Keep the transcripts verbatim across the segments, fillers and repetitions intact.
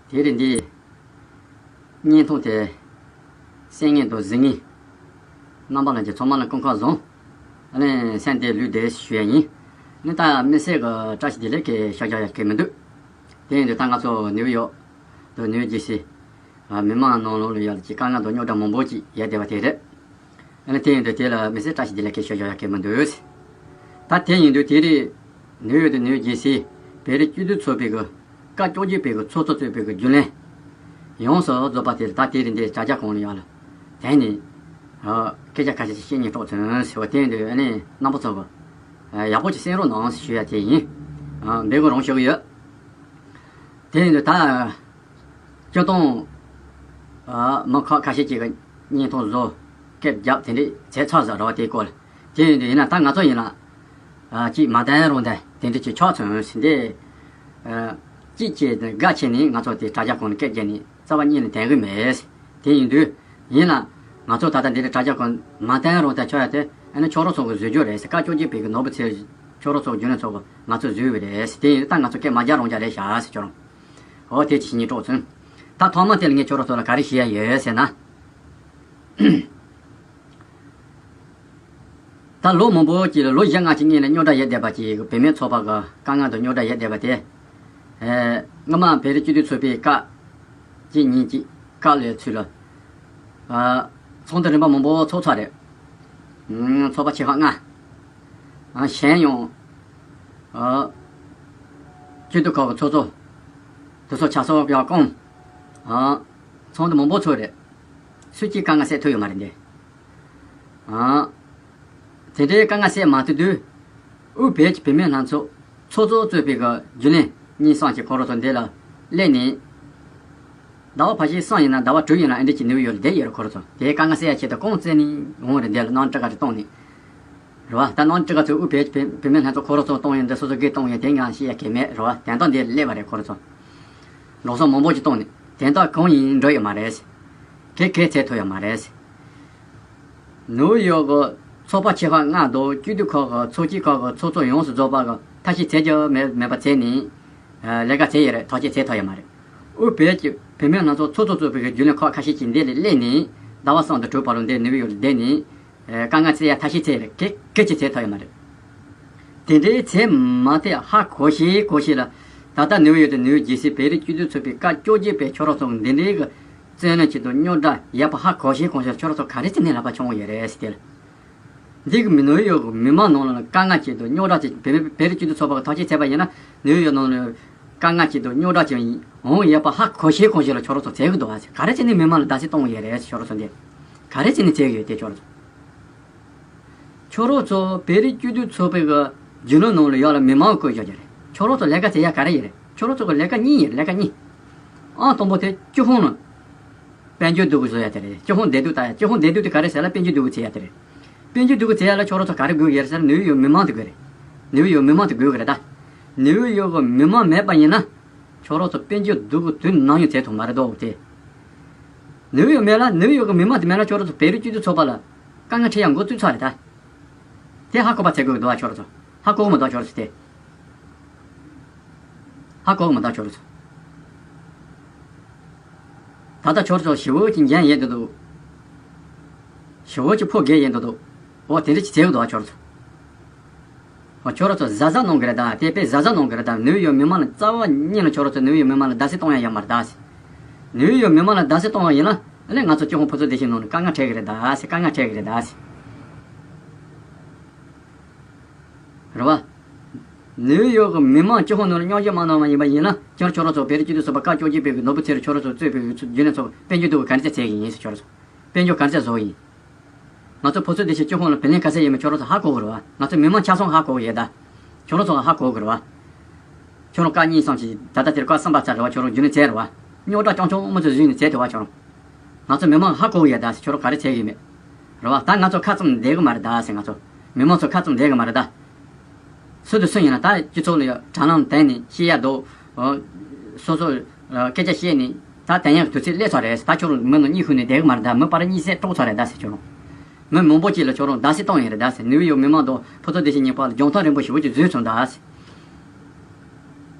དེ་རིང་འདི་བརྙན་ཐུང་དེ་གསན་མཁན་དང་གཟིགས་མཁན་རྣམ་པ་ལྷན་རྒྱས་ཚང་མ་ལ་སྐུ་ཁམས་བཟང་། ཨ་ནི་སེམས་བདེ་ལུས་བདེ་ཞུ་ཡ་ཡིན། ནི་ད་མི་སེར་གི་བཀྲ་ཤིས་བདེ་ལེགས་ཀྱི་ཤག་ཤག་ཡ་གི་མི་འདུག་དེ་ཡིན་དུས་ད་ང་ཚོ་ནིའུ་ཡོག་དང་ནིའུ་ཇེ་སི་མི་མང་ནང་ལོགས་ལ་ཡོད་ཀྱི་དཀའ་ངལ་དང་རྙོག་དྲ་མང་པོ་ཅིག་ཡོད་བསྡད་པ་དེ་རེད། ཨ་ནི་དེ་ཡིན་དུས་དེ་ལ་མི་སེར་བཀྲ་ཤིས་བདེ་ལེགས་ཀྱི་ཤོག་ཤོག་ཡ་གི་མི་འདུག་ད་དེ་ཡིན་དུས་དེ་རིང་ནིའུ་ཡོག་དང་ནིའུ་ཇེ་སི་བོད་རིགས་སྤྱི་མཐུན་ཚོགས་པའི་གི་བཀའ་བཅོ་བརྒྱད་པའི་གི་ཚོགས་གཙོ་གཙོས་པའི་གི་རྒྱུན་ལས་ཡོངས་སུ་རྫོགས་པ་དེ་ལ་ད་དེ་རིང་འདི་དྲ་རྒྱ་ཁང་ལ་ཡོད་ལ་དེ་ནི་སྐད་ཆ་ཁ་ཤས་ཤིག་བཤད་སྙིང་བྲོ་ཚོན་ཟེར་བ་དེ་ཡིན་དུས་ཨ་ནི་རྣམ་པ་ཚོ་གི་ཡག་པོ་ཅིག་གསན་རོགས་གནང་ཞུ་ཡ་དེ་ཡིན། འབད་དགོས་རང་ཞུ་གི་ཡོད། དེ་ཡིན་དུས་ད། སྤྱིར་བཏང་། ཨ། མི་ཁག་ཁ་ཤས་ཅིག་གིས་བརྙན་ཐུང་བཟོ། སྐད་རྒྱབ་དེ་འདྲས་བྱས་ཚར་ཟེར་རོ་དེའི་སྐོར་ལ། དེ་ཡིན་དུས་ཡིན་ན་ད་ང་ཚོ་ཡིན་ན། ཨ། ཅིག་མ་བསྟན་རུང་བསྟན་དེ་འདྲས་ཅིག་ཆགས་སོང་ཟིན་ཏེ། ཨ། ཅིག་ཅིག་དགའ་ཆེ་ནས་ང་ཚོ་དེ་དྲ་རྒྱ་ཁང་ནས་སྐད་རྒྱབ་ནས་རྩ་བ་ཉིད་ནས་བསྟན་གི་མེད། དེ་ཡིན་དུས་ཡིན་ན། ང་ཚོ་ད་ལྟ་འདི་འདྲས་དྲ་རྒྱ་ཁང་མ་བསྟན་རུང་བསྟན་ཆོག་ཡ་དེ་ཨ་ནི་ཁྱོད་རང་ཚོ་གི་བཟོས་རྒྱུ་རེད་ཟེར། བཀའ་བཅོ་བརྒྱད་པའི་གི་ནོར་བུ་ཚེ་ཁྱོད་རང་ཚོ་རྒྱུན་ལས་ཚོ་གི་ང་ཚོ་བཟོས་པ་རེད་ཟེར། དེ་ཡིན་དུས་ད་ང་ཚོ་སྐད་མ་རྒྱག་རུང་རྒྱག་རེད་ཤག་ཟེར་ཁྱོད་རང་། འོ་དེ་ཅི་ཉིད་གྲོགས་ཚུན། ད་ཐོག་མ་དེ་ལ་ངས་ཁྱོད་རང་ཚོ་ལ་ག་རེ་བཤད་ཡ་ཡོད་ཟེར་ན། ད་ལོ་མང་པོ་ཅིག་ལ་ལོ་བཞི་ལྔ་ཅིག་སྔོན་ལ་རྙོག་དྲ་ཡོད་བསྡད་པ་ཅིག་བུད་མེད་ཚོགས་པ་གི་དཀའ་ངལ་དང་རྙོག་དྲ་ཡོད་བསྡད་པ་དེ། ཨེ། སྔོན་མ་བོད་རིགས་སྤྱི་མཐུན་ཚོགས་པའི་བཀའ། གཅིག་གཉིས་གཅིག་བཀའ་ལས་ཚུལ་ལ། ཨ། ཚོགས་འདུ་རིམ་པ་མང་པོ་ཚོགས་ཚར་རེད། ཨང་། ཚོགས་པ་ཆེ་ཁག་ལྔ། ཨང་། གཞན་ཡང་། ཨ། སྤྱི་འཐུས་ཁག་གི་ཚོགས་གཙོ། དེ་ཚོ་ཆ་ཚང་ཡང་བསྐོངས། ཨ། ཚོགས་འདུ་མང་པོ་ཚོགས་རེད། སུ་གཅིག་དཀའ་ངལ་སེལ་ཐུབ་ཡོད་མ་རེད་འདི། ཨ། དེ་འདྲའི་དཀའ་ངལ་སེལ་མ་ཐུབ་དུས། དབུས་བོད་ཀྱི་བུད་མེད་ལྷན་ཚོགས་ཚོགས་གཙོ་གཙོས་པའི་གི་རྒྱུན་ལས་གཉིས་གསུམ་གྱིས་ཁོ་རང་ཚོ་འདི་ལ་སླེབས་ནས། ཟླ་བ་ཕལ་ཆེར་གསུམ་ཡིན་ན་ཟླ་བ་དྲུག་ཡིན་ན་ཨ་འདི་ཅིག་ནིའུ་ཡོག་ལ་བསྡད་ཡོད་རེད་ཁོ་རང་ཚོ། དེའི་དཀའ་ངལ་སེལ་ཡ་ཆེད་དུ་ཁོང་བཙལ་ནས་འོང་རེད། འདི་ལ་གནམ་གྲུ་ཁ་རེ་བཏང་ནས། རེད་བ། ད་གནམ་གྲུ་ཁ་ཚོས་དབུས་བོད་ཀྱི་བུད་མེད་ལྷན་ཚོགས་ཁོ་རང་ཚོ་གཏོང་ཡོད་འདི་སོ་སོ་སྒེར་གཏོང་ཡོད་དེ་ང་བཤད་ཡ་གལ་མེད་རེད་བ། དོན་དག་འདི་སླེབས་པ་རེད་ཁོ་རང་ཚོ། ལོ་གསུམ་མང་པོ་ཅིག་གཏོང་ནས་དོན་དག་གང་ཡིན་འགྲོ་ཡོད་མ་རེད། གལ་གལ་ཚད་ཐུབ་ཡོད་མ་རེད། ནིའུ་ཡོག་གི་ཚོགས་པ་ཆེ་ཁག་ལྔ་དང་སྤྱི་འཐུས་ཁག་གི་ཚོགས་སྐྱིད་ཁག་གི་ཚོགས་གཙོ་ཡོངས་སུ་རྫོགས་པ་གི་ཐབས་ཤེས་བྱེད་རྒྱུ་མེད་མེད་པ་བྱས་ནས། ལས་ཀ་བྱས་ཡོད་རེད། ཐག་གཅོད་བྱས་ཐུབ་ཡོད་མ་རེད། དབུས་བོད་ཀྱི་བུད་མེད་ལྷན་ཚོགས་ཚོགས་གཙོ་གཙོས་པའི་རྒྱུན་ལས་ཁག་ཁ་ཤས་ཀྱིས་འདི་ལ་སླེབས་ནས་ཟླ་བ་གསུམ་དང་དྲུག་བར་དུ་འདིར་ནིའུ་ཡོག་ལ་བསྡད་ནས། དཀའ་ངལ་སེལ་ཡ་ཐབས་ཤེས་བྱས་རེད། གལ་གལ་ཆེ་བྱས་ཐུབ་ཡོད་མ་རེད། དེ་འདྲའི་ཚད་མ་ཐེག་ཧ་གོ་ཤེས་གོ་ཤེས་ལ། ད་ལྟ་ནིའུ་ཡོག་དང་ནིའུ་ཇེ་སི་བོད་རིགས་སྤྱི་མཐུན་ཚོགས་པའི་བཀའ་བཅོ་བརྒྱད་པས་ཁྱོད་རང་ཚོ་འདི་འདྲའི་གི་བཙན་གནོན་བྱེད་དུ་རྙོག་དྲ་ཡོད་པ་ཧ་གོ་ཤེས་གོ་ཤེས་ལ་ཁྱོད་རང་ཚོ་ག་རེ་བྱས་ནས་ལབ་པ་བྱུང་ཡོད་རེད་ཟེར་ཏེ། འདི་གི་མི་ནིའུ་ཡོག་གི་མི་མང་ནང་ལ་དཀའ་ངལ་ཆེད་དུ་རྙོག་དྲ་ཅིག་བོད་བོད་རིགས་སྤྱི་མཐུན་ཚོགས་པ་གི་ཐག་གཅོད་བྱས་པ་ཡིན་ན་ནིའུ་ཡོག་ནང་ལ་དཀའ་ངལ་ཆེད་དུ་རྙོག་དྲ་ཅིག་འོང་ཡོད་པ་ཧ་གོ་ཤེས་གོ་ཤེས་ལ་ཁྱོད་རང་ཚོ་བྱེད་གི་འདུག་ཨ། ག་རེ་བྱས་ནས་མི་མང་ལ་བརྡབ་གསིག་གཏོང་གི་ཡོད་རེད་ཟེར། ཁྱོད་རང་ཚོ་འདི་ག་རེ་བྱས་ནས་བྱེད་གི་ཡོད་དེ་ཁྱོད་རང་ཚོ། ཁྱོད་རང་ཚོ་བོད་རིགས་སྤྱི་མཐུན་ཚོགས་པའི་གི་རྒྱུན་ལས་ནང་ལ་ཡོད་ལ་མི་མང་བསྐོས་བཞག་རྒྱུ་རེད། ཁྱོད་རང་ཚོ་ལས་ཀ་བྱེད་ཡ་ག་རེ་ཡོད་རེད། ཁྱོད་རང་ཚོ་གི་ལས་ཀ་གཉིས་ཡོད་རེད། ལས་ཀ་གཉིས། ཨང་དང་པོ་དེ་སྤྱི་ཁོངས་ནང་དཔལ་འབྱོར་སྡུག་གུ་བཟོ་ཡ་དེ་རེད། སྤྱི་ཁོངས་བདེ་སྡུག་ལྟ་ཡ། སྤྱི་ཁོངས་བདེ་སྡུག་དེ་ག་རེ་ཟེར་ལ་དཔལ་འབྱོར་སྡུག་གུ་བྱེད་ཡ་དེ་རེད། དཔལ་འབྱོར་སྡུག་གུ་བྱེད་ཡ་ལ་ཁྱོད་རང་ཚོ་ག་རེ་དགོས་ཡོད་རེད་ཟེར་ན་ནིའུ་ཡོག་མི་མང་དེ་དགོས་རེད། ནིའུ་ཡོག་མི་མང་དེ་དགོས་གི་རེད་ད། ནིའུ་ཡོག་གི་མི་མང་མེད་པ་ཡིན་ན། ཁྱོད་རང་ཚོ་དཔལ་འབྱོར་སྡུག་གི་དུས་ནམ་ཡང་བྱེད་ཐུབ་མ་རེད་དོ་དེ། ནིའུ་ཡོག་མེད་ལ་ནིའུ་ཡོག་གི་མི་མང་དེ་མེད་ལ་ཁྱོད་རང་ཚོ་བོད་རིགས་སྤྱི་མཐུན་ཚོགས་པ་ལ་དཀའ་ངལ་འཕྲད་ཡ་འགོ་བཙུགས་ཚར་རེད་ད། དེ་ཧ་གོ་བ་བྱེད་དགོས་ཀྱི་འདུག་བ་ཁྱོད་རང་ཚོ། ཧ་གོ་གི་མི་འདུག་ཁྱོད་རང་ཚོ་དེ། ཧ་གོ་གི་མི་འདུག་ཁྱོད་རང་ཚོ། ད་ལྟ་ཁྱོད་རང་ཚོ་ཞི་བོ་གཅིག་འཇོན་ཡོད་འདུག་ཞི་བོ་གཅིག་ཕོ་རྒས་ཡོད་འདུག་འོ་དེ་འདྲ་ཅིག་བྱེད་ཀྱི་འདུག་བ་ཁྱོད་རང་ཚོ། འོ་ཁྱོད་རང་ཚོ་གཟབ་གཟབ་གནང་གི་རེད་ད། དེ་དཔེ་གཟབ་གཟབ་གནང་གི་རེད་ད། ནིའུ་ཡོག་མི་མང་ལ་རྩ་བ་ཉིད་ལ་ཁྱོད་རང་ཚོ་ནིའུ་ཡོག་མི་མང་ལ་བརྡབ་གསིག་གཏོང་ཡ་ཡོད་མ་རེད་ད། ནིའུ་ཡོག་མི་མང་ལ་བརྡབ་གསིག་གཏོང་བ་ཡིན་ན་ཨ་ནི་ང་ཚོ་སྤྱི་ཁོངས་ཕུན་ཚོགས་བདེ་ཆེན་ནང་ནས་དཀའ་ངལ་འཕྲད་གི་རེད་ད་ཟེར། དཀའ་ངལ་འཕྲད་གི་རེད་ད་ཟེར། རེད་བ། ནིའུ་ཡོག་གི་མི་མང་སྤྱི་ཁོངས་ནང་ལ་རྙོག་གཞི་མ་གནང་བ་ཡིན་པ་ཡིན་ན་ཁྱོད་ཁྱོད་རང་ཚོ་བོད་རིགས་སྤྱི་མཐུན་ཚོགས་པ་བཀའ་བཅོ་བརྒྱད་པའི་གི་ནོར་བུ་ཚེ་རིང་ཁྱོད་རང་ཚོ་གཙོས་པའི་གི་རྒྱུན་ལས་ཚོགས་དཔལ་འབྱོར་སྡུག་གི་ག་རེ་བྱས་ཚད་གི་ཡིན་ཟེར། ཁྱོད་རང་ཚོ་དཔལ་འབྱོར་ག་རེ་བྱས་བཟོ་གི་ཡིན། ང་ཚོ་ཕོ་ཚོད་དེ་ཞིག་སྤྱི་ཁོངས་ལ་བུད་མེད་ག་ཚད་ཡོད་མེད་ཁྱོད་རང་ཚོ་ཧ་གོ་གི་རེད་བ། ང་ཚོ་མི་མང་ཆ་ཚང་ཧ་གོ་གི་ཡོད་ད། ཁྱོད་རང་ཚོ་ཧ་གོ་གི་རེད་བ། ཁྱོད་རང་བཀའ་གཉིས་གསུམ་ཅིག་ད་ལྟ་དེར་བཀའ་གསུམ་པ་ཚར་རེད་བ། ཁྱོད་རང་རྒྱུན་ལས་བྱས་རེད་བ། རྙོག་དྲ་རྐྱང་རྐྱང་མ་ཚོ་བཟོས་ནས་བྱས་ཐུབ་བ་ཁྱོད་རང་། ང་ཚོ་མི་མང་ཧ་གོ་གི་ཡོད་ད་ཟེར། ཁྱོད་རང་ག་རེ་བྱས་གི་མེད། རེད་བ། ད་ང་ཚོ་ཁ་བཙུམ་བསྡད་གི་མ་རེད་ད་ཟེར། ང་ཚོ་མི་མང་ཚོ་ཁ་བཙུམ་བསྡད་གི་མ་རེད་ད། སུ་དང་སུ་ཡིན་ན་ད་སྤྱི་ཚོགས་ལ་ཡོད་དྲ་ལམ་བསྟན་ནས་བཤད་ཡ་འདུག་སོ་སོ་སྐད་ཆ་བཤད་ནས་ད་བསྟན་ཡག་དུས་ཚོད་སླེབས་ཚར་རེད། ད་ཁྱོད་རང་མི་ནང་གཉིད་ཁུག་ནས་བསྡད་གི་མ་རེད་ད། མི་པར་གཉིད་སད་དཀྲོགས་ཚར་རེད་ད་ཟེར། ཁྱོད་རང་མི་མང་པོ་ཅིག་ལ་ཁྱོད་རང་བརྡབ་གསིག་བཏང་ཡོད་རེད་ད་ཟེར། ནིའུ་ཡོག་མི་མང་དང་ཕུན་ཚོགས་བདེ་ཆེན་གཉིས་བར་ལ་རྒྱང་ཐག་རིང་པོ་ཞེ་པོ་ཅིག་བཟོས་སོང་ད་ཟེར།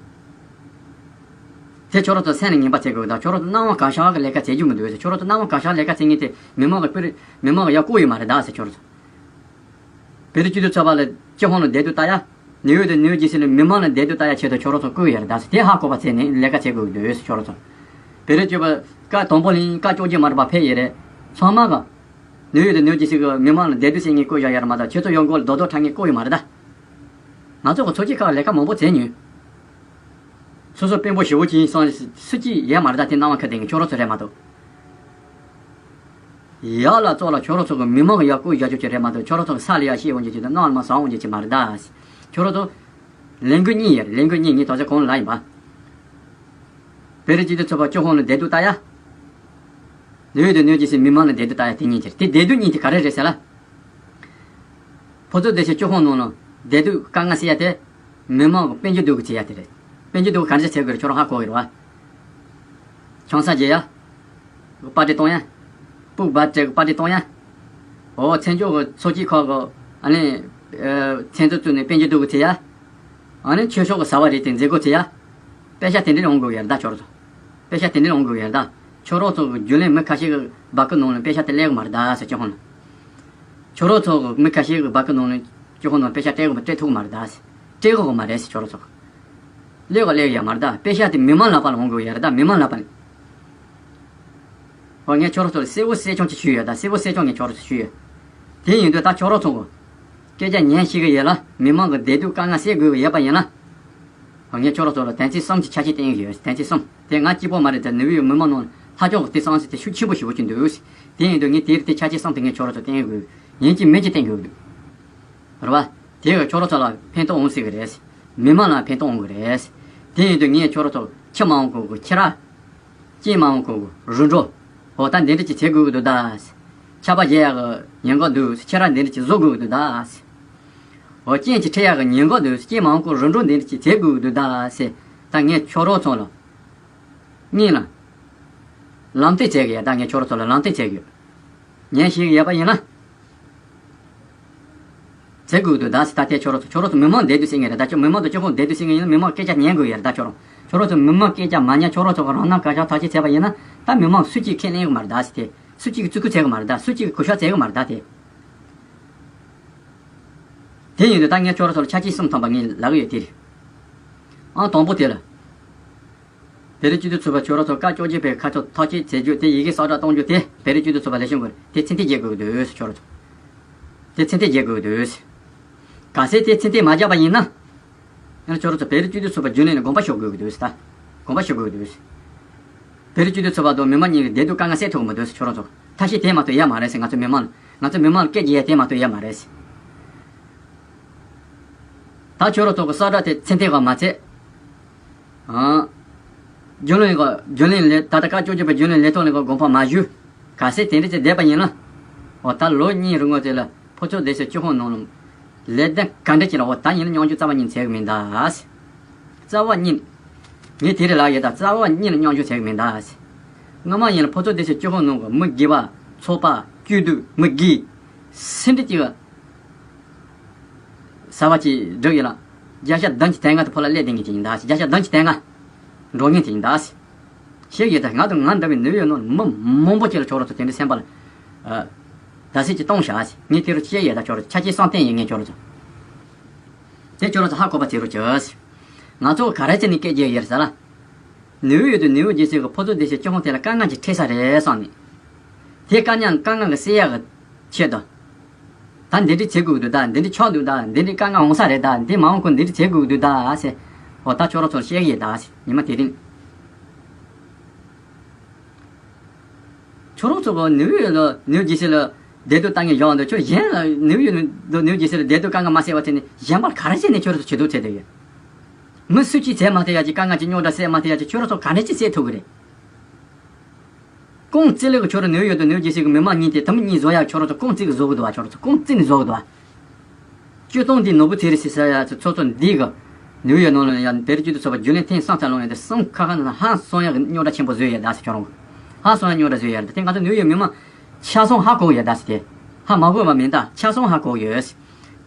དེ་ཁྱོད་རང་ཚོ་སེམས་ནས་ངན་པ་བྱེད་དགོས་ད། ཁྱོད་རང་ཚོ་སྣང་བ་གང་ཤར་གི་ལས་ཀ་བྱེད་རྒྱུ་མི་འདུག་ཟེར། ཁྱོད་རང་ཚོ་སྣང་བ་གང་ཤར་ལས་ཀ་བྱེད་མཁན་དེ་མི་མང་གི་དཔེར་མི་མང་གི་ཡ་བཀོད་ཡོད་མ་རེད་ད་ཟེར། ཁྱོད་རང་ཚོ་བོད་རིགས་སྤྱི་འཐུས་ཚོགས་པ་ལ་སྤྱི་ཁོངས་ལ་བདེ་སྡུག་ལྟ་ཡ། ནིའུ་ཡོག་དང་ནིའུ་ཇེ་སི་ལ་མི་མང་ལ་བདེ་སྡུག་ལྟ་ཡ་ཆེད་དུ་ཁྱོད་རང་ཚོ་བཀོད་ཡོད་རེད་ད་ཟེར། དེ་ཧ་གོ་བ་བྱས་ནས་ལས་ཀ་བྱེད་དགོས་ཀྱི་འདུག་ཟེར། ཁྱོད་རང་ཚོ་བོད་རིགས་སྤྱི་པ་བཀའ་དང་པོ་ལ་བཀའ་བཅོ་བརྒྱད་མ་རེད་པ་ཕེབས་ཡོད་རེད། ཚང་མ་ག་ནིའུ་ཡོག་དང་ནིའུ་ཇེ་སི་གི་མི་མང་ལ་བདེ་སྡུག་བྱེད་མཁན་བཀོད་བཞག་ཡོད་རེད་མ་གཏོགས་ཁྱོད་ཚོ་ཡོང་སྒོ་ལ་རྡོག་རྡོག་འཁྲབ་མཁན་བཀོད་ཡོད་མ་རེད་ད། ང་ཚོ་གི་ཚོགས་སྐྱིད་ཁག་ལས་ཀ་མང་པོ་བྱས་མྱོང་། སོ་སོ་དཔོན་པོ་ཞེ་པོ་ཅིག་ཡིན་སོང་སུ་གཅིག་ཡོད་མ་རེད་ད། དེ་སྣང་བ་ཁ་གཏད་མཁན་ཁྱོད་རང་ཚོ་རེད་མ་གཏོགས། ཡག་ལ་བཙོག་ལ་ཁྱོད་རང་ཚོ་གི་མི་མང་གི་ཡག་བཀོད་བཞག་རྒྱུ་ཅིག་རེད་མ་གཏོགས། ཁྱོད་རང་ཚོ་གི་ས་ལ་ཡ་བཤད་འོང་རྒྱུ་ཅིག་དང་གནམ་ལ་མ་ཟག་འོང་རྒྱུ་ཅིག་མ་རེད་ད། ཁྱོད་རང་ཚོ་ལས་འགུལ་གཉིས་ཡོད་རེད། ལས་འགུལ་གཉིས། ངས་ད་ཆ་གོང་ལ་ལབ་ཡིན་པ། བོད་རིགས་སྤྱི་འཐུས་ཚོགས་པ་སྤྱི་ཁོངས་ལ་བདེ་སྡུག་ལྟ་ཡ། ནིའུ་ཡོག་དང་ནིའུ་ཇེ་སི་མི་མང་ལ་བདེ་སྡུག་ལྟ་ཡ་དེ་གཉིས་ཅིག་རེད། དེ་བདེ་སྡུག་གཉིས་དེ་ག་རེ་རེད་ཟེར་ལ། ཕོ་ཚོ་བདེ་ཤོག་སྤྱི་ཁོངས་ནང་ལ་བདེ་སྡུག་དཀའ་ངལ་སེལ་ཡ་དེ། མི་མང་གི་དཔལ་འབྱོར་སྡུག་གི་བྱེད་ཡ་དེ་རེད། དཔལ་འབྱོར་སྡུག་ག་རེ་བྱེད་དགོས་རེད། ཁྱོད་རང་ཧ་གོ་གི་རེད་བ། ཆང་ས་རྒྱག་ཡ། པར་ཊི་གཏོང་ཡ། སྤུག་པར་ཊི་གི་པར་ཊི་གཏོང་ཡ། འོ་མཚན་བརྗོད་གི་ཚོགས་སྐྱིད་ཁག་གི་ཨ་ནི། ཨ། མཚན་ཚོགས་བཙུགས་ནས་དཔལ་འབྱོར་སྡུག་གི་བྱེད་ཡ། ཨ་ནི་ཆོས་ཕྱོགས་གི་བྱ་བ་རེད་དེ་མཛད་སྒོ་བྱེད་ཡ། པེ་ཤག་དེ་འདྲ་ཡོང་དགོས་ཡ་རེད་ད་ཁྱོད་རང་ཚོ། པེ་ཤག་དེ་འདྲ་ཡོང་དགོས་ཡ་རེད་ད། ཁྱོད་རང་ཚོ་གི་རྒྱུན་ལས་མི་ཁ་ཤས་གི་སྦག་གི་ནང་ལ་པེ་ཤག་དེ་སླེབས་གི་མ་རེད་ད་ཟེར། སྤྱི་ཁོངས་ནང་། ཁྱོད་རང་ཚོ་གི་མི་ཁ་ཤས་གི་སྦག་གི་ནང་ལ་སྤྱི་ཁོངས་ནང་པེ་ཤག་སྤྲད་གི་མ་སྤྲད་ཐུབ་གི་མ་རེད་ད་ཟེར། སྤྲད་གི་མ་རེད་ཟེར། ཁྱོད་རང་ཚོ་གི་སླེབས་གི་སླེབས་ཡ་མ་རེད་ད། པེ་ཤག་དེ་མི་མང་ལག་པ་ལ་འོང་དགོས་ཡ་རེད་ད། མི་མང་ལག་པ་ལ། འོ་ངས་ཁྱོད་རང་ཚོ་ལ་གསལ་བོ་གསལ་རྐྱང་ཅིག་ཞུས་ཡོད་ད། གསལ་བོ་གསལ་རྐྱང་ངས་ཁྱོད་རང་ཚོ་ཞུས་ཡོད། དེ་ཡིན་དུས་ད་ཁྱོད་རང་ཚོ་གི་སྐད་ཆ་ཉན་ཤེས་གི་ཡོད་ལ་མི་མང་གི་བདེ་སྡུག་དཀའ་ངལ་སེལ་དགོས་ཀྱི་ཡོད་པ་ཡིན་ན། ངས་ཁྱོད་རང་ཚོ་ལ་དོན་ཚན་གསུམ་གྱི་ཆ་ཤས་བསྟན་གྱི་ཡོད། དོན་ཚན་གསུམ་དེ་ང་གཅིག་པོ་མ་རེད་དེ། ནུབ་ཡོད་མི་མང་ནང་ལྷག་སྐྱོང་གི་དེ་གསུམ་ཟེར་དེ་ཤུགས་ཆེན་པོ་ཞེ་པོ་ཅིག་འདུག། དེ་ཡིན་དུས་ངས་དེ་རིགས་དེ་ཆ་ཤས་གསུམ་དེ་ངས་ཁྱོད་རང་ཚོ་བསྟན་དགོས། ཡིན་གཅིག་མིན་གཅིག་བསྟན་དགོས་འདུག། རེད་བ། དེ་གིས་ཁྱོད་རང་ཚོ་ལ་ཕན་ཐོགས་འོང་སྲིད་གི་རེད། མི་མང་ལ་ཕན་ཐོགས་འོང་གི་རེད། དེ་ཡིན་དུས་ངས་ཁྱོད་རང་ཚོ་ཁྱི་མ་འོང་གོང་གི་ཁྱི་ར། སྐྱེས་མ་འོང་གོང་གི་རུ་འགྲོ། འོ་ད་འདི་འདྲ་ཅིག་བྱེད་དགོས་ཀྱི་འདུག་ད། ཆར་པ་བཞེས་ཡག་གི་ཉེན་ཁ་འདུག། ཁྱི་ར་འདི་འདྲ་ཅིག་བཟོ་དགོས་ཀྱི་འདུག་ད། འོ་རྐྱེན་ཅིག་འཕྲད་ཡག་གི་ཉེན་ཁ་འདུག། སྐྱེས་མ་འོང་གོང་རུ་འགྲོ་འདི་འདྲ་ཅིག་བྱེད་དགོས་ཀྱི་འདུག་ད་ཟེར། ད་ངས་ཁྱོད་རང་ཚོ་ལ་སྙིང་ལ་ལམ་སྟོན་བྱེད་གི་ཡ། ད་ངས་ཁྱོད་རང་ཚོ་ལ་ལམ་སྟོན་བྱེད་གི་ཡོད། ཉན་ཤེས་གི་ཡོད་པ་ཡིན་ན། བྱེད་དགོས་འདུག་ད་ཟེར། ད་ལྟའི་ཁྱོད་རང་ཚོ་ཁྱོད་རང་ཚོ་མི་མང་བདེ་སྡུག་བྱེད་མཁན་རེད་ད། ཁྱོད་མི་མང་དང་སྤྱི་ཁོག་བདེ་སྡུག་བྱེད་མཁན་ཡིན་ན་མི་མང་སྐད་ཆ་ཉན་དགོས་ཡ་རེད་ད། ཁྱོད་རང་ཁྱོད་རང་ཚོ་མི་མང་སྐད་ཆ་མ་ཉན། ཁྱོད་རང་ཚོ་གི་རང་སྣང་གང་ཤར་ཐག་གཅོད་བྱས་པ་ཡིན་ན་ད་མི་མང་སུ་གཅིག་ཁས་ལེན་གི་མ་རེད་ད་ཟེར། དེ་སུ་གཅིག་གིས་བརྩི་བཀུར་བྱེད་གི་མ་རེད་ད། སུ་གཅིག་གིས་གུས་ཞབས་བྱེད་གི་མ་རེད་ད། དེ་དེ་ཡིན་དུས་ད་ངས་ཁྱོད་རང་ཚོ་ལ་ཆ་རྐྱེན་གསུམ་ཐམ་པ་ངས་ལབ་གི་ཡོད། དེ་རེད། ཨང་དང་པོ་དེ་ལ། བོད་རིགས་སྤྱི་འཐུས་ཚོགས་པ་ཁྱོད་རང་ཚོ་བཀའ་བཅོ་བརྒྱད་པའི་ཁ་ཕྱོགས་ཐག་གཅོད་བྱེད་རྒྱུ་དེ། ཡི་གེ་གསལ་བསྒྲགས་གཏོང་རྒྱུ་དེ། བོད་རིགས་སྤྱི་འཐུས་ཚོགས་པ་ལས་བྱུང་དགོས་རེད། དེ་མཚན་རྟགས་རྒྱག་དགོས་ཀྱི་འདུག་ཟེར། ཁྱོད་རང་ཚོ་དེ་མཚན་རྟགས་རྒྱག་དགོས་ཀྱི་འདུག་ཟེར། གལ་སྲིད་དེ་མཚན་རྟགས་མ་རྒྱག་པ་ཡིན་ན། ཡང་ཁྱོད་རང་ཚོ་བོད་རིགས་སྤྱི་འཐུས་ཚོགས་པ་རྒྱུན་ལས་ནས་དགོངས་པ་ཞུ་དགོས་ཀྱི་འདུག་ཟེར་ད། དགོངས་པ་ཞུ་དགོས་ཀྱི་འདུག་ཟེར། བོད་རིགས་སྤྱི་འཐུས་ཚོགས་པ་དང་མི་མང་གཉིས་ཀྱི་བདེ་སྡུག་དཀའ་ངལ་སེལ་ཐུབ་ཀྱི་མི་འདུག་ཟེར། ཁྱོད་རང་ཚོ་ཐབས་ཤེས་དེ་མ་གཏོགས་ཡོད་མ་རེད་ཟེར། ང་ཚོ་མི་མང་ང་ཚོ་མི་མང་ལ་སྐད་རྒྱག་ཡ་དེ་མ་གཏོགས་ཡོད་མ་རེད་ཟེར། ད་ཁྱོད་རང་ཚོ་གི་གསལ་བསྒྲགས་དེ་མཚན་རྟགས་ག་མ་བྱེད། ཨང་། རྒྱུན་ལས་གི་རྒྱུན་ལས་ལས་ད་ལྟ་བཀའ་བཅོ་བརྒྱད་པའི་རྒྱུན་ལས་ལས་ཐོག་ནས་གི་དགོངས་པ་མ་ཞུ། གལ་སྲིད་དེ་འདྲ་ཅིག་བསྡད་པ་ཡིན་ན། འོ་ད་ལོ་གཉིས་རིང་ངོ་དེ་ལ་ཕོ་ཚོ་བདེ་སྡུག་སྤྱི་ཁོག་ནང་ལ་ལས་དོན་ག་འདྲ་ཅིག་ལ་འོ་ད་ཡིན་ན་མཉམ་ཞུགས་རྩ་བ་ཉིད་ནས་བྱེད་གི་མིན་ད། རྩ་བ་ཉིད། ངས་དེ་རེད་ལབ་ཡོད་ད། རྩ་བ་ཉིད་ནས་མཉམ་ཞུགས་བྱེད་གི་མིན་ད། སྔ་མ་ཡིན་ལ་ཕོ་ཚོ་བདེ་སྡུག་སྤྱི་ཁོག་ནང་གི་མི་དགེ་བ་ཚོགས་པ་སྐྱིད་སྡུག་མི་དགེ་སེ་འདྲ་ཅིག་གསར་བ་ཅིག་བསྒྲིགས་ཡོད་ལ། བརྒྱ་ཆ་བདུན་ཅུ་དོན་ལྔ་དེ་ཕོ་ལ་སླེབས་བསྡད་མཁན་ཅིག་ཡིན་ད་ཟེར། བརྒྱ་ཆ་བདུན་ཅུ་དོན་ལྔ་འགྲོ་མཁན་ཅིག་ཡིན་ད་ཟེར། ཤེས་ཡོད་ད། ང་དང་ང་འདྲ་བའི་ནུབ་ཡོད་ནོ་མི་མང་པོ་ཅིག་ལ་ཁྱོད་རང་ཚོ་དེ་འདྲའི་སེམས་པ་ལ། ཨ། བརྡབ་གསིག་ཅིག་གཏོང་ཤག་ཟེར། ངས་དེ་རུ་ཤེས་ཡོད་ད། ཁྱོད་རང་ཆ་རྐྱེན་གསུམ་བསྟན་ཡོད་ངས་ཁྱོད་རང་ཚོ། དེ་ཁྱོད་རང་ཚོ་ཧ་གོ་བ་བྱེད་རོགས་བྱོས་ཟེར། ང་ཚོ་ག་རེ་བྱས་ནས་སྐད་རྒྱག་ཡོད་ཟེར་ལ། ནིའུ་ཡོག་དང་ནིའུ་ཇེ་སི་གི་ཕོ་ཚོ་བདེ་སྡུག་སྤྱི་ཁོངས་དེ་ལ་དཀའ་ངལ་ཅིག་འཕྲད་ས་རེད་བསམ་ནས། དེ་དཀའ་ངལ་དཀའ་ངལ་གྱི་སེལ་ཡག་གི་ཆེད་དུ། ད་འདི་འདྲ་བྱེད་དགོས་ཀྱི་འདུག་ད་འདི་འདྲ་ཆགས་འདུག་ད་འདི་འདྲ་དཀའ་ངལ་འོང་ས་རེད། ད་འདི་མ་འོང་གོང་འདི་འདྲ་བྱེད་དགོས་ཀྱི་འདུག་ད་ཟེར། འོ་ད་ཁྱོད་རང་ཚོར་བཤད་ཀྱི་ཡོད་ད་ཟེར། ཉི་མ་དེ་རིང་། ཁྱོད་རང་ཚོ་གི་ནིའུ་ཡོག་ལ་ནིའུ་ཇེ་སི་ལ་བདེ་སྡུག་ལྟ་མཁན་བཞག་འདུག་ཁྱོད་གཞན་ལ་ནིའུ་ཡོག་ནས་ནིའུ་ཇེ་སི་ལ་བདེ་སྡུག་དཀའ་ངལ་མ་སེལ་བ་བྱས་ནས་གཞན་པར་ག་རེ་བྱས་ནས་ཁྱོད་རང་ཚོ་བྱེད་དུ་བྱེད་དེ་ཡོད། མི་སུ་གཅིག་བྱེད་མ་ཐུབ་ཡ་ཅིག་དཀའ་ངལ་ཅིག་རྙོག་དྲ་སེལ་མ་ཐུབ་ཡ་ཅིག་ཁྱོད་རང་ཚོ་ག་འདྲ་ཅིག་སེལ་ཐུབ་ཀྱི་རེད། ཀོང་ཙི་ལེ་གི་ཁྱོད་རང་ནིའུ་ཡོག་དང་ནིའུ་ཇེ་སི་གི་མི་མང་གཉིས་དེ་དུམ་གཉིས་བཟོ་ཡ་ཁྱོད་རང་ཚོ་ཀོང་ཙི་གི་བཟོ་གི་འདུག་བ། ཁྱོད་རང་ཚོ་ཀོང་ཙི་ནས་བཟོ་གི་འདུག་བ། སྤྱིར་བཏང་འདི་ནོར་བུ་ཚེ་རིང་ཟེར་ས་ཡ་ཚོ་ཚོ་ཚོ་འདི་གི་ནིའུ་ཡོག་ནང་ལ་ཡ་བོད་རིགས་སྤྱི་འཐུས་ཚོགས་པ་རྒྱུན་ལས་ཐེངས་གསུམ་ཙམ་ལངས་ཡོད་དེ་གསུམ་ཁ་ཁ་ནང་ལ་ཧང་སང་ཡ་གི་རྙོག་དྲ་ཆེན་པོ་བཟོས་ཡོད་ད་ཟེར། ཁྱོད་རང་གི་ཧང་སང་ཡ་རྙོག་དྲ་བཟོས་ཡོད་རེད། དེ་ང་ཚོ་ནིའུ་ཡོག་མི་མང་ཆ་ཚང་ཧ་གོ་ཡོད་ད་ཟེར། དེ་ཧ་མ་གོ་བ་མིན་ད་ཆ་ཚང་ཧ་གོ་ཡོད་ཟེར།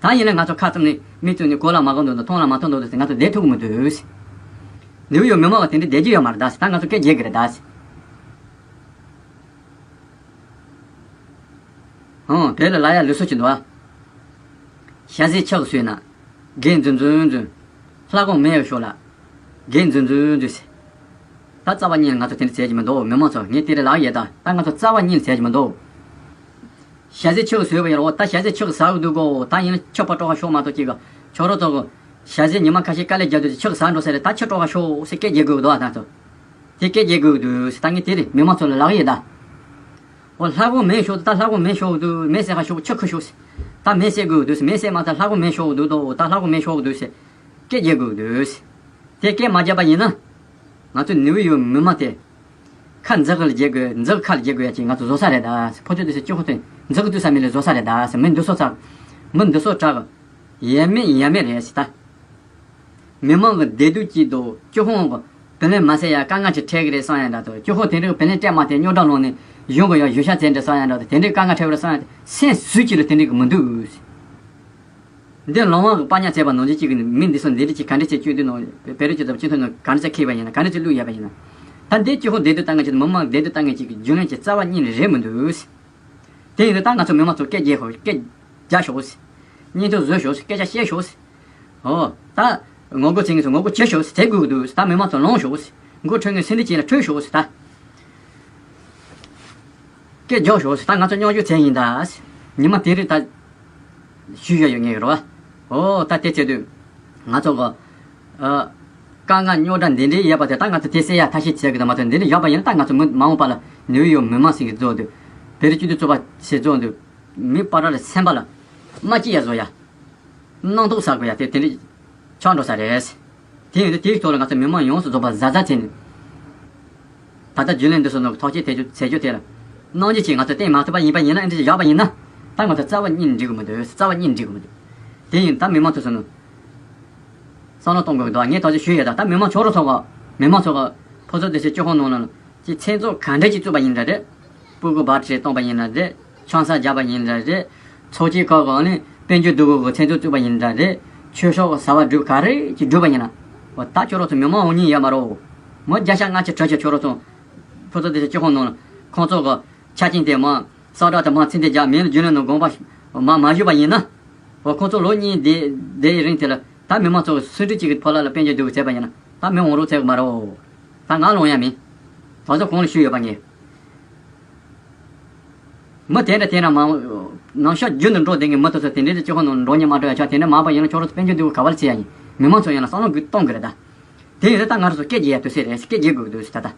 ད་ཡིན་ན་ང་ཚོ་ཁ་བཙུམ་ནས་མིག་བཙུམ་ནས་གོ་ལ་མ་གོ་འདུག་འདུག་མཐོང་ལ་མ་མཐོང་འདུག་འདུག་ཟེར་ང་ཚོ་བསྡད་ཐུབ་ཀྱི་མི་འདུག་ཟེར། ནིའུ་ཡོག་མི་མང་གི་དེ་འདྲ་བསྡད་རྒྱུ་ཡོད་མ་རེད་ད་ཟེར། ད་ང་ཚོ་སྐད་རྒྱག་གི་རེད་ད་ཟེར། ཧང་། བོད་ལ་ལབ་ཡ་ལུགས་སྲོལ་ཅིག་འདུག་ཨ། ཞ་ཟས་ཆུ་གིས་ཟོས་ན། སྒེག་འཛུམ་འཛུམ་འཛུམ། ལྷ་གོང་མའི་ཞོར་ལ། སྒེག་འཛུམ་འཛུམ་འཛུམ་ཟེར། ད་རྩ་བ་ཉིད་ང་ཚོ་དེ་འདྲ་བྱེད་ཀྱི་མི་འདུག་མི་མང་ཚོ། ངས་དེ་རིང་ལབ་ཡས་ད། ད་ང་ཚོ་རྩ་བ་ཉིད་བྱེད་ཀྱི་མི་འདུག་ཞ་ཟས་ཆུ་གིས་ཟོས་པ་ཡིན་རོ། ད་ཞ་ཟས་ཆུ་གིས་ཟ་གི་འདུག་གོ། ད་ཡིན་ན་ཆུ་ཕར་སྤྲོ་ག་ཤོག་མ་གཏོགས་ཅིག་གི། ཁྱོད་རོ་ཚོ་གི། ཞ་ཟས་ཉི་མ་ཁ་ཤས་དཀའ་ལས་རྒྱག་དུས་ཆུ་གིས་ཟ་འགྲོ་ས་རེད། ད་ཆུ་སྤྲོ་ག་ཤོག་ཟེར་སྐད་རྒྱག་དགོས་ཀྱི་འདུག་ཨ། ད་ཚོ། དེ་སྐད་རྒྱག་དགོས་ཀྱི་འདུག་ཟེར། ད་ངས་དེ་རིང་མི་མང་ཚོ་ལ་ལབ་ཡས་ད། འོ། ལྷ་གོང་མའི་ཞོར་དུ། ད་ལྷ་གོང་མའི་ཞོར་དུ་མེ་བསད་ག་ཤོག་ཆུ་ཁུ་ཤོག་ཟེར། ད་མེ་བསད་དགོས་ཀྱི་འདུག་ཟེར། མེ་བསད་མ་ཐག་ལྷ་གོང་མའི་ཞོར་འདུག་དོ། ད་ལྷ་གོང་མའི་ཞོར་འདུག་ཟེར་སྐད་རྒྱག་དགོས་ཀྱི་འདུག་ཟེར། དེ་སྐད་མ་རྒྱབ་པ་ཡིན་ན། ང་ཚོ་ནིའུ་ཡོག་མི་མང་དེ། ཁ་འཛག་གི་ལ་རྒྱག་དགོས། འཛག་ཁ་ལ་རྒྱག་དགོས་ཡ་ཅིག་ང་ཚོ་བཟོ་ས་རེད་ད་ཟེར། ཕོ་ཚོད་དེ་ཚོ་སྐྱོ་ཁོ་ཐོན་འཛག་གི་དུས་ས་མི་ལ་བཟོ་ས་རེད་ད་ཟེར། མི་འདི་ཚོ་ཚ། མི་འདི་ཚོ་དྲག་གི། ཡ་མེད་ཡ་མེད་རེད་ཟེར་ད། མི་མང་གི་བདེ་སྡུག་གཅིག་དང་སྤྱི་ཁོག་གི་བུ་ལོན་མ་སེལ་ཡ་དཀའ་ངལ་ཅིག་འཕྲད་གི་རེད་བསམ་ཡ་འདྲ་དང་། སྤྱི་ཁོག་དེ་འདྲའི་བུ་ལོན་སྤྲད་མ་ཐག་རྙོག་དྲ་ལངས་ནས་གཞུང་གི་ཡང་ཞུ་ཤ་བཙལ་འདྲ་བསམ་ཡ་འདྲ་དང་། དེ་འདྲའི་དཀའ་ངལ་འཕྲད་པ་རེད་བསམ་ཡ་དེ་སེམས་སུས་ཀྱི་ལ་དེ་འདྲའི་གི་མི་འདུག་འདི་ལོང་བ་གི་པ་ཉག་བཙས་པ་ནང་བཞིན་གཅིག་གི་མི་འདི་ཚོ་འདི་འདྲ་ཅིག་ག་འདྲ་ཅིག་བཅོས་དུས་ནང་བེ་རི་ཅིག་ཙམ་སྤྱི་ཚོགས་ནང་ག་འདྲ་ཅིག་ཁེལ་བ་ཡིན་ན། ག་འདྲ་ཅིག་བླུག་ཡ་བ་ཡིན་ན། ད་འདི་སྤྱི་ཁོག་བདེ་སྡུག་ལྟ་མཁན་ཅིག་མི་མང་བདེ་སྡུག་ལྟ་མཁན་ཅིག་གི་རྒྱུས་ལོན་གྱི་རྩ་བ་ཉིད་ནས་རེད་མི་འདུག་དེ་ཡིན་དུས་ད་ང་ཚོ་མི་མང་ཚོ་སྐད་རྒྱག་ཤོག་སྐད་རྒྱག་ཤོག་ཟེར། སྙིང་སྟོབས་བཟོ་ཤོག་ཟེར། སྐད་ཆ་བཤད་ཤོག་ཟེར། ཨོ། ད་ངོ་རྒོལ་བྱེད་མཁན་ཚོ་ངོ་རྒོལ་བྱེད་ཤོག་ཟེར། བྱེད་དགོས་ཀྱི་འདུག་ཟེར། ད་མི་མང་ཚོ་ལངས་ཤོག་ཟེར། འགོ་ཁྲིད་མཁན་སེམས་སྡུག་ཅན་ལ་ཁྲོས་ཤོག་ཟེར། ད་སྐད་རྒྱག་ཤོག་ཟེར། ད་ང་ཚོ་མཉམ་ཞུགས་བྱས་ཡིན་ད་ཟེར། ཉི་མ་དེ་རིང་ད་ཞུ་ཡ་ཡོད་ངེས་རེད་བ། ཨོ། ད་དེ་བྱེད་དུས་ང་ཚོ་གི། ཨ། དཀའ་ངལ་རྙོག་དྲ་འདི་འདྲའི་ཡོད་པ་དེ་ད་ང་ཚོ་དེ་སེལ་ཡ་ཐབས་ཤེས་བྱེད་དགོས་དང་མ་ཐོན། འདི་འདྲ་ཡོད་པ་ཡིན་ན་ད་ང་ཚོ་མི་མ་འོངས་པ་ལ་ནིའུ་ཡོག་མི་མང་ཞིག་གིས་རྫོགས་དུས། བོད་རིགས་སྤྱི་འཐུས་ཚོགས་པ་ཞིག་རྫོགས་དུས། མི་སྤ་ར་ལ་སེམས་པ་ལ་རྨ་སྐྱེ་ཡ་བཟོ་ཡ། སྣང་དོགས་ཟ་དགོས་ཡ་དེ་དེ་འདྲ་ཆགས་འགྲོ་ས་རེད། དེ་ཡིན་དུས་དེའི་ཐོག་ལ་ང་ཚོ་མི་མང་ཡོངས་སུ་རྫོགས་པ་གཟབ་གཟབ་བྱས་ནས། ད་ལྟ་རྒྱུན་ལས་འདི་ཚོ་ནང་ཐག་གཅོད་དེ་ཚོ་བྱེད་རྒྱུ་དེ་ལ། གནང་རྒྱུ་ཅིག་ང་ཚོ་བསྟན་མ་ཐུབ་པ་ཡིན་པ་ཡིན་ན། ཨེ་འདྲ་ཅིག་ཡོད་པ་ཡིན་ན། ད་ང་ཚོ་རྩ་བ་ཉིད་ནས་འགྲིག་གི་མི་འདུག་རྩ་བ་ཉིད་ནས་འགྲིག་གི་མི་འདུག་དེ་ཡིན་ད་མི་མང་ཚོ་ཚོ་ནང་བསམ་བློ་གཏོང་དགོས་ཀྱི་འདུག་ངས་ད་ཅི་ཞུས་ཡོད་ད། ད་མི་མང་ཆོག་རོ་ཚོགས་པ། མི་མང་ཚོགས་པ། ཕོ་ཚོ་དེ་ཚོའི་སྤྱི་ཁོག་ནང་ལ་ཅིག་མཚན་ཚོགས་ག་འདྲ་ཅིག་བཙུགས་པ་ཡིན་འདྲ་རེད། སྤུ་གུ་བར་ཁྲིད་གཏོང་པ་ཡིན་ན་རེད། ཆང་ས་རྒྱག་པ་ཡིན་འདྲ་རེད། ཚོགས་ཆེན་ཁག་གི་ནས་དཔལ་འབྱོར་འདུ་འགོད་ཀྱི་མཚན་ཚོགས་བཙུགས་པ་ཡིན་འདྲ་རེད། ཆོས་ཕྱོགས་ཀྱི་བྱ་བ་སྒྲུབ་ག་རེ་ཅིག་སྒྲུབ་པ་ཡིན་ན། འོ། ད་ཁྱོད་རང་ཚོ་མི་མང་འོ་ཉིན་ཡོད་མ་རོ། མི་བརྒྱ་ཆ་ལྔ་བཅུ་དྲུག་ཅུ་ཁྱོད་རང་ཚོ་ཕོ་ཚོ་དེ་ཚོ་སྤྱི་ཁོག་ནང་ལ་ཁོང་ཚོ་གི་ཆ་རྐྱེན་དེ་མང་། ས་བཀྲ་དེ་མང་། ཚིག་འདི་རྒྱག་མིན་ལ་རྒྱུན་ལས་ནང་དགོངས་པ་མ་མ་ཞུས་པ་ཡིན་ན། འོ། ཁོང་ཚོ་ལོ་གཉིས་དེ་དེའི་རིང་དེ་ལ་ད་མི་མང་ཚོ་སུ་འདྲ་ཅིག་གི་ཕོ་ལག་ལ་དཔལ་འབྱོར་འདུ་འགོད་བྱས་པ་ཡིན་ན། ད་མི་འོང་རོགས་བྱེད་གི་མ་རེད། ད་ང་ལོང་ཡ་མིན། ད་ཚོ་གོང་ལ་ཞུས་ཡོད་པ་ངས། མི་དེ་འདྲ་དེ་འདྲ་མང་། ནང་ཤོག་རྒྱུན་དུ་འགྲོ་བསྡད་མཁན་མི་དེ་ཚོ་དེ་འདྲའི་སྤྱི་ཁོག་ནང་འགྲོ་ཉན་མ་འགྲོ་ཡ་ཆ་དེ་འདྲ་མང་པ་ཡིན་ན། ཁྱོད་རང་ཚོ་དཔལ་འབྱོར་འདུ་འགོད་ག་པར་བྱེད་ཡ་ཡིན། མི་མང་ཚོ་ཡིན་ན་བསམ་བློ་གཏོང་གི་རེད་ད། དེ་ཡིན་ན་ད་ང་རང་ཚོ་སྐད་རྒྱག་ཡ་དུས་ཚོད་རེད། སྐད་རྒྱག་དགོས་ཀྱི་འདུག་ཟེར་ད་ད།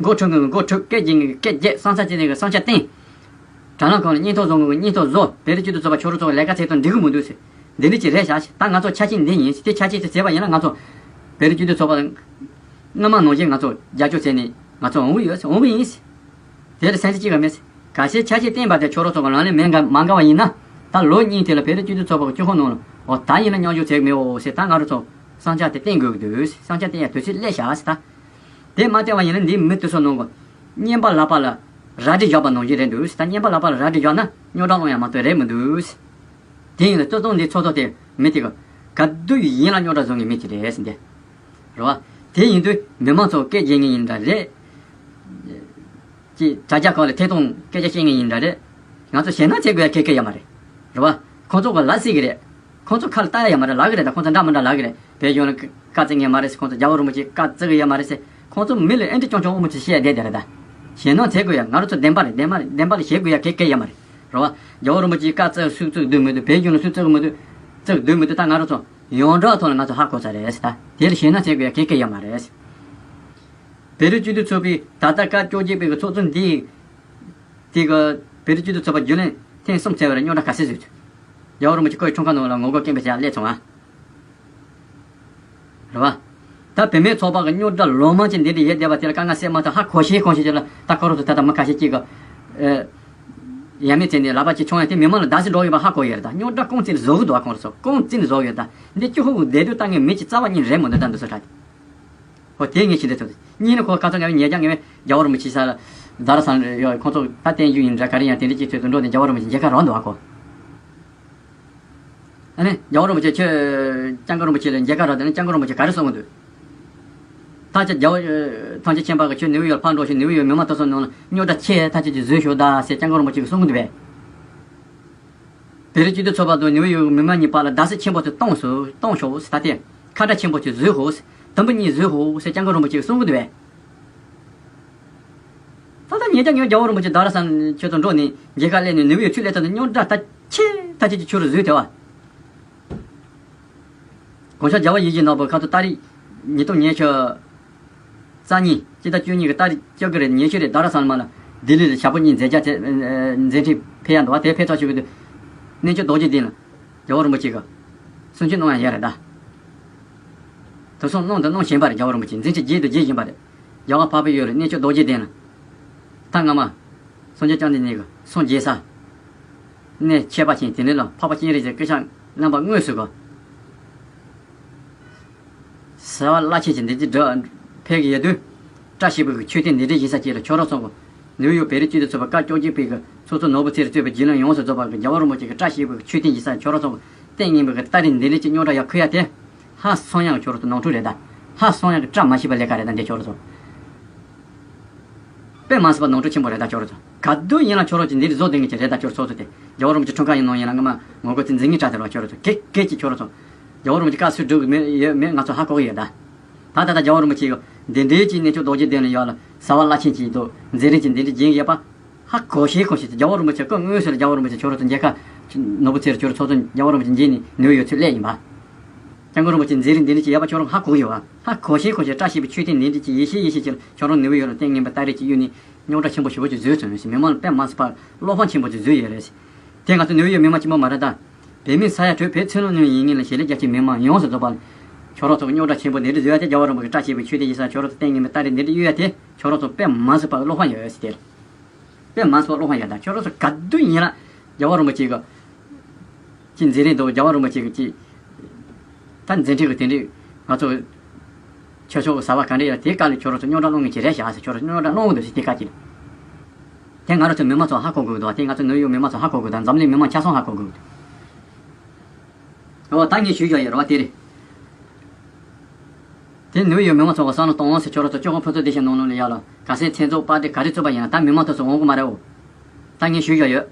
འགོ་ཁྲིད་མཁན་གྱིས་འགོ་ཁྲིད། སྐད་རྒྱག་མཁན་གྱིས་སྐད་རྒྱག་བསམ་འཆར་བྱེད་མཁན་གྱིས་བསམ་འཆར་བཏོན། དྲ་ལམ་ཁག་ལ་སྙན་ཐོ་བཟོ་མཁན་གྱིས་སྙན་ཐོ་བཟོ། བོད་རིགས་སྤྱི་འཐུས་ཚོགས་པ་ཁྱོད་རང་ཚོ་ལས་ཀ་བྱེད་སྟངས་འགྲིག་གི་མི་འདུག་ཟེར། འདི་འདྲ་ཅིག་རེད་ཤག་ད་ང་ཚོ་ཆ་རྐྱེན་འདི་ཡིན་ཟེར། དེ་ཆ་རྐྱེན་དེ་བྱས་པ་ཡིན་ན་ང་ཚོ་བོད་རིགས་སྤྱི་འཐུས་ཚོགས་པ་སྔོན་མ་ནང་བཞིན་ང་ཚོ་རྒྱབ་སྐྱོར་བྱས་ནས་ང་ཚོ་འོང་གི་ཡོད་ཟེར། འོང་གི་ཡིན་ཟེར། དེ་ལ་སེམས་ཁྲལ་གཅིག་ཀྱང་མེད་ཟེར། གལ་སྲིད་ཆ་རྐྱེན་བསྟན་པ་དེ་ཁྱོད་རང་ཚོ་གི་ལག་ལེན་མེད་འགའ་མ་འགལ་བ་ཡིན་ན། ད་ལོ་གཉིས་དེ་ལ་བོད་རིགས་སྤྱི་འཐུས་ཚོགས་པ་གི་སྤྱི་ཁོག་ནང་ལ་འོ་ད་ཡིན་ན་མཉམ་ཞུགས་བྱེད་ཀྱི་མེད་འོ་ཟེར། ད་ང་རང་ཚོ་བསམ་འཆར་དེ་བཏོན་དགོས་ཀྱི་འདུག་ཟེར། བསམ་འཆར་བཏོན་ཡ་དུས་ཚོད་སླེབས་ཤག་ཟེར་ད། དེ་མ་བཏོན་པ་ཡིན་ན་འདིའི་མི་དེ་ཚོ་ནང་གི་རྔན་པ་ལག་པ་ལ་རལ་གྲི་བཞག་པ་ནང་བཞིན་རེད་འདུག་ཟེར། ད་རྔན་པ་ལག་པ་ལ་རལ་གྲི་བཞག་ན་རྙོག་དྲ་སློང་ཡ་མ་གཏོགས་རེད་མི་འདུག་ཟེར། དེ་ཡིན་ན་སྤྱི་ཚོགས་འདི་ཚོགས་ཐོག་དེ་མི་དེ་ག་ག་དུས་ཡིན་ལ་རྙོག་དྲ་བཟོ་མཁན་མི་དེ་རེད་ཟེར་འདི། རེད་བ། དེ་ཡིན་དུས་མི་མང་ཚོ་སྐད་རྒྱག་མཁན་ཡིན་འདྲ་རེད། ཅེས་དྲ་རྒྱ་ཁག་ལ་ཐད་གཏོང་སྐད་ཆ་བཤད་མཁན་ཡིན་འདྲ་རེད། ང་ཚོ་ཞེད་སྣང་བྱེད་དགོས་ཡ་གལ་གལ་ཡོད་མ་རེད། རེད་བ། ཁོང་ཚོ་ག་ལབ་སྲིད་གི་རེད། ཁོང་ཚོ་ཁ་ལ་བལྟ་ཡ་ཡོད་མ་རེད། ལབ་གི་རེད། ད་ཁོང་ཚོ་འདྲ་མི་འདྲ་ལབ་གི་རེད། བོད་གཞུང་ལ་བཀའ་བརྩི་མཁན་མ་རེད་ཟེར། ཁོང་ཚོ་རྒྱལ་བ་རིན་པོ་ཆེ་བཀའ་བརྩི་གི་ཡོད་མ་རེད་ཟེར། ཁོང་ཚོ་མི་ལ་ཨེ་འདྲ་ཀྱོང་ཀྱོང་དབུ་མ་ཅིག་བཤད་བསྡད་དེ་རེད་ད། ཞེད་སྣང་བྱེད་དགོས་ཡ། ང་རང་ཚོ་བདེན་པ་རེད། བདེན་པ་རེད། བདེན་པ་ལ་ཞེད་དགོས་ཡ་གལ་གལ་ཡོད་མ་རེད། རེད་བ། རྒྱལ་བ་རིན་པོ་ཆེ་བཀའ་བརྩི་སུས་བརྩི་གི་འདུག་མི་འདུག་བོད་གཞུང་ལ་སུས་བརྩི་གི་མི་འདུག་བརྩི་གི་འདུག་མི་འདུག་ད་ང་རང་ཚོ་ཡོངས་གྲགས་ཐོག་ལ་ང་ཚོ་ཧ་གོ་ཚར་རེད་ཟེར་ད། དེ་ལ་ཞེད་སྣང་བྱེད་དགོས་ཡ་གལ་གལ་ཡོད་མ་རེད་ཟེར། བོད་རིགས་སྤྱི་འཐུས་ཚོགས་པའི་ད་ལྟ་སྐབས་བཅོ་བརྒྱད་པའི་གི་ཚོགས་གཙོ་འདི། དེ་གི་བོད་རིགས་སྤྱི་འཐུས་ཚོགས་པ་རྒྱུན་ལས་ཐེངས་གསུམ་བྱས་པ་རེད། རྙོག་དྲ་ག་ཚད་བཟོས་ཚུལ། རྒྱལ་བ་རིན་པོ་ཆེ་ཁོའི་འཁྲུངས་སྐར་ནང་ལ་ངོ་རྒོལ་སྐད་འབོད་བྱས་སླེབས་སོང་ཨ། རེད་བ། ད་བུད་མེད་ཚོགས་པ་གི་རྙོག་དྲ་ལོ་མང་ཅིག་འདི་འདྲ་ཡོད་བསྡད་པ་དེ་ལ་དཀའ་ངལ་སེལ་མ་ཐུབ་ཧ་གོ་ཤེས་གོ་ཤེས་ཅིག་ལ། ད་ཁོ་རང་ཚོ་ད་ལྟ་མི་ཁ་ཤས་ཅིག་གི་ཨེ། ཡ་མེད་བྱས་ནས་ལག་པ་ཅིག་མཆོང་ཡ་དེ་མི་མང་ལ་བརྡབ་གསིག་འགྲོ་ཡོད་པ་ཧ་གོ་ཡོད་རེད། ད་རྙོག་དྲ་གང་བཙུགས་ནས་བཟོ་གི་འདུག་ཨ། ཁོང་རང་ཚོ་གང་བཙུགས་ནས་བཟོ་གི་ཡོད། ད་འདི་སྤྱི་ཁོག་གི་བདེ་སྡུག་ལྟ་མཁན་མི་གཅིག་རྩ་བ་ཉིད་རེད་མི་འདུག་ད་འདི་ཚོ་དྲ་དེ། ཧོ། དེ་ངས་ཤེས་འདྲ་ཐོབ། གཉིས་ནི་ཁོ་ཁ་སང་ངས་ཉེ་རྒྱ་ངས་རྒྱལ་བ་རིན་པོ་ཆེ་ས་ལ་རྡ་ར་ས་ལ་ཡོད། ཁོང་ཚོ་ད་བསྟན་རྒྱུ་ཡིན་འདྲ་ག་རེ་ཡང་དེ་འདྲ་ཅིག་ཐོས་དུ་འགྲོ་ནས་རྒྱལ་བ་རིན་པོ་ཆེ་མཇལ་ཁ་རག་འདུག་ཨ་ཁོ། ཨ་ནི་རྒྱལ་བ་རིན་པོ་ཆེ་ཁྱོད་སྐྱབས་མགོན་རིན་པོ་ཆེ་ལ་མཇལ་ཁ་རག་དེ་ནི་སྐྱབས་མགོན་རིན་པོ་ཆེ་ག་རེ་གསུང་གི་འདུག་ད་ཅི་རྒྱལ་བ་ཐམས་ཅད་མཁྱེན་པ་གི་ཁྱོད་ནིའུ་ཡོག་ཕར་འགྲོ་ཞིག་ནིའུ་ཡོག་མི་མང་སོ་སོའི་ནང་ལ་རྙོག་དྲ་ཆེ་ཐག་ཆོད་ཅིག་བཟོས་ཤོག་ད་ཟེར་སྐྱབས་མགོན་རིན་པོ་ཆེ་གིས་གསུང་གི་འདུག་པས། བོད་རིགས་སྤྱི་མཐུན་ཚོགས་པ་དང་ནིའུ་ཡོག་མི་མང་གཉིས་བར་ལ་བརྡ་སེ་ཆེན་པོ་ཅིག་གཏོང་ཤོག་གཏོང་ཤོག་ཟེར། ད་དེ་ཁ་བརྡ་ཆེན་པོ་ཅིག་བཟོས་ཤོག་དུམ་བུ་གཉིས་བཟོས་ཤོག་ཟེར་སྐྱབས་མགོན་རིན་པོ་ཆེ་གིས་གསུང་གི་འདུག་པས། ད་ལྟ་ཉེ་ཆར་ངས་རྒྱལ་བ་རིན་པོ་ཆེ་རྡ་རམ་ས་ལ་ཁྱོད་ཚོ་འགྲོ་ནས་མཇལ་ཁ་སླེབས་ནས་ནིའུ་ཡོག་ཚུར་སླེབས་ཚར་ནས་རྙོག་དྲ་ད་ཆེ་ཐག་ཆོད་ཅིག་ཁྱོད་རང་བཟོས་ཐལ་བ། གོང་ས་རྒྱལ་བ་ཡིད་བཞིན་ནོར་བུ་ཁ་ཐུག་ཏ་རིག་ཉིས་སྟོང་ཉི་ཤུ་རྩ་གཉིས་སྤྱི་ཟླ་བཅུ་གཉིས་ཀྱི་ཏ་རིག་བཅུ་དགུ་རེད། ཉི་ཤུ་རེད། རྡ་རམ་ས་ལ་མ་ལ་ལྡི་ལི་ལ་ཞག་པོ་གཉིས་མཛད་རྒྱ་མཛད་མཛད་འཕྲིན་ཕེབས་ཡ་འདུག་བ། དེ་ཕེབས་ཚར་ཞུ་གི་འདུག་གནས་མཆོག་རྡོ་རྗེ་གདན་ལ་རྒྱལ་བ་རིན་པོ་ཆེ་གིས་གསུང་ཆོས་གནང་ཡ་ཡོད་རེད་ད། དེ་སོང་གནང་དང་གནང་བཞིན་པ་རེད། རྒྱལ་བ་རིན་པོ་ཆེ་མཛད་འཕྲིན་རྒྱས་དང་རྒྱས་བཞིན་པ་རེད། རྒྱལ་བ་འཕགས་པའི་ཡུལ་ལ་གནས་མཆོག་རྡོ་རྗེ་གདན་ལ། ད་སྔ་མ་སངས་རྒྱས་བཅོམ་ལྡན་འདས་ཀྱིས་གསུང་རྒྱས་ས། གནས་ཁྱད་པར་ཅན་དེ་འདྲ་ལ་འཕགས་པ་སྤྱན་རས་གཟིགས་སྐུ་ཞབས་རྣམ་པ་དངོས་སུ་གི་ཟབ་པ་རླབས་ཆེན་གྱི་འདི་འདྲ་ཕེབས་ཀྱི་ཡོད་དུས། བཀྲ་ཤིས་པའི་མཆོད་རྟེན་འདི་འདྲ་ཡིན་ས་ཅིག་ལ་ཁྱོད་རང་ཚོ་གི་ནིའུ་ཡོག་བོད་རིགས་སྤྱི་མཐུན་ཚོགས་པ་སྐབས་བཅོ་བརྒྱད་པའི་གི་ཚོགས་གཙོ་ནོར་བུ་ཚེ་རིང་གཙོས་པའི་རྒྱུན་ལས་ཡོངས་སུ་རྫོགས་པ་གི་རྒྱལ་བ་རིན་པོ་ཆེ་གི་བཀྲ་ཤིས་པའི་མཆོད་རྟེན་ཡིན་ས། ཁྱོད་རང་ཚོ་གི་ལྟས་ངན་པའི་གི་ཏ་རིག་འདི་འདྲ་ཅིག་རྙོག་དྲ་ཡར་ཁུར་ཡ་དེ། ཧ་སང་ཡག་གི་ཁྱོད་རང་ཚོ་ནོར་འཁྲུལ་རེད་ད། ཧ་སང་ཡག་གི་བཀྲ་མ་ཤིས་པ་ལས་ཀ་རེད་ད་འདི་ཁྱོད་རང་ཚོ། དཔེ་མ་སྲིད་པ་ནོར་འཁྲུལ་ཆེན་པོ་རེད་ད་ཁྱོད་རང་ཚོ། ག་དུས་ཡིན་ན་ཁྱོད་རང་ཚོ་འདི་རིགས་བཟོ་སྡོད་མཁན་ཅིག་རེད་ད། ཁྱོད་ཚོ་དེ་རྒྱལ་བ་རིན་པོ་ཆེ་འཁྲུངས་སྐར་ཡིན་ནོ་ཡིན་ན་སྔ་མ་ངོ་རྒོལ་དེ་འཛིང་ངེས་དྲག་དེ་རེད་བ། ཁྱོད་རང་ཚོ་གེ་གེ་ཅིག་ཁྱོད་རང་ཚོ། རྒྱལ་བ་རིན་པོ་ཆེ་བཀའ་སུ་སྒྲུབ་གི་མེད་ཡོད་མེད་ང་ཚོ་ཧ་གོ་གི་ཡོད་ད། ད་ད་ལྟ་རྒྱལ་བ་རིན་པོ་ཆེ་གི་འདི་འདྲའི་ཅིག་གནས་མཆོག་རྡོ་རྗེ་གདན་ལ་ཡོད་ལ་ཟབ་པ་རླབས་ཆེན་ཅིག་འདུག་མཛད་རིམ་ཅིག་འདི་འདྲ་བྱིན་ཡོད་པ། ཧ་གོ་ཤེས་གོ་ཤེས་ཀྱི་རྒྱལ་བ་རིན་པོ་ཆེ་སྐུ་དངོས་སུ་ལ་རྒྱལ་བ་རིན་པོ་ཆེ་ཁྱོད་རང་ཚོ་མཇལ་ཁ་ནོར་བུ་ཚེ་རིང་ཁྱོད་རང་ཚོ་རྒྱལ་བ་རིན་པོ་ཆེ་མཇལ་ནས་ནིའུ་ཡོག་ཚུར་སླེབས་ཡིན་པ། སྐྱབས་མགོན་རིན་པོ་ཆེ་མཛད་རིམ་འདི་འདྲ་ཅིག་ཡོད་པ་ཁྱོད་རང་ཧ་གོ་གི་ཡོད་པ། ཧ་གོ་ཤེས་གོ་ཤེས་བཀྲ་ཤིས་པའི་མཆོད་རྟེན་འདི་འདྲ་ཅིག་ཡེ་ཤེས་ཡེ་ཤེས་ཅིག་ལ་ཁྱོད་རང་ནིའུ་ཡོག་ལ་ལྟས་ངན་པའི་སྟ་རེ་ཅིག་གཡུགས་ནས་རྙོག་དྲ་ཆེན་པོ་ཞེ་པོ་ཅིག་བཟོས་སོང་ཟེར། མི་མང་ལ་དཔེ་མ་སྲིད་པ་བློ་ཕམ་ཆེན་པོ་ཅིག་བཟོས་ཡོད་རེད་ཟེར། དེ་ང་ཚོ་ནིའུ་ཡོག་མི་མང་གཅིག་པོ་མ་རེད་ད། བོད་མི་ས་ཡ་དྲོད་བོད་ཚུར་ལོག་ནས་ཡིན་ངེས་ལ་ཞལ་ལས་རྒྱ་ཆེ་མི་མང་ཡོངས་སུ་རྫོགས་པ་ལ། ཁྱོད་རང་ཚོ་གི་རྙོག་དྲ་ཆེན་པོ་འདི་འདྲ་བཟོས་ཡ་དེ་རྒྱལ་བ་རིན་པོ་ཆེ་བཀྲ་ཤིས་པའི་མཆོད་རྟེན་ཡིན་ས། ཁྱོད་རང་ཚོ་ལྟས་ངན་པའི་སྟ་རེ་འདི་འདྲ་གཡུགས་ཡ་དེ་ཁྱོད་རང་ཚོ་དཔེ་མ་སྲིད་པ་བློ་ཕམ་ཡོད་ཟེར་དེ། དཔེ་མ་སྲིད་པ་བློ་ཕམ་ཡོད་ད། ཁྱོད་རང་ཚོ་ག་དུས་ཡིན་ན་རྒྱལ་བ་རིན་པོ་ཆེ་གི་ཅིག་མཛད་རིམ་དང་རྒྱལ་བ་རིན་པོ་ཆེ་གི་ཅིག་ད་མཛད་འཕྲིན་གི་དེ་འདྲའི་ང་ཚོ་ཆོས་ཕྱོགས་གི་ཟབ་པ་ག་འདྲ་ཡོད་དེ་སྐབས་ལ་ཁྱོད་རང་ཚོ་རྙོག་དྲ་སློང་མཁན་ཅིག་རེད་ཤག་ཟེར། ཁྱོད་རང་ཚོ་རྙོག་དྲ་སློང་གི་འདུག་ཟེར་དེ་སྐབས་ཅིག་ལ། དེ་ང་རང་ཚོ་མི་མང་ཚོ་ཧ་གོ་དགོས་འདུག་དེ་ང་ཚོ་ནིའུ་ཡོག་མི་མང་ཚོ་ཧ་གོ་དགོས་དང་འཛམ་གླིང་མི་མང་ཆ་ཚང་ཧ་གོ་དགོས་འདུག་འོ་ད་ངས་ཞུས་བཞག་ཡོད་རེད་བ་དེ་རེད། དེ་ནིའུ་ཡོག་མི་མང་ཚོ་གི་བསམ་བློ་གཏོང་འོང་ཟེར། ཁྱོད་རང་ཚོ་ལྕོག་གང་ཕུན་ཚོགས་བདེ་ཞིང་ནང་ལོགས་ལ་ཡ་ལ་ག་སེ་མཚན་ཚོགས་པར་ཏི་ག་རེ་བཙུགས་པ་ཡིན་ན་ད་མི་མང་ཚོ་ཚོ་འོང་གི་མ་རེད། འོ་ད་ངས་ཞུས་བཞག་ཡོད།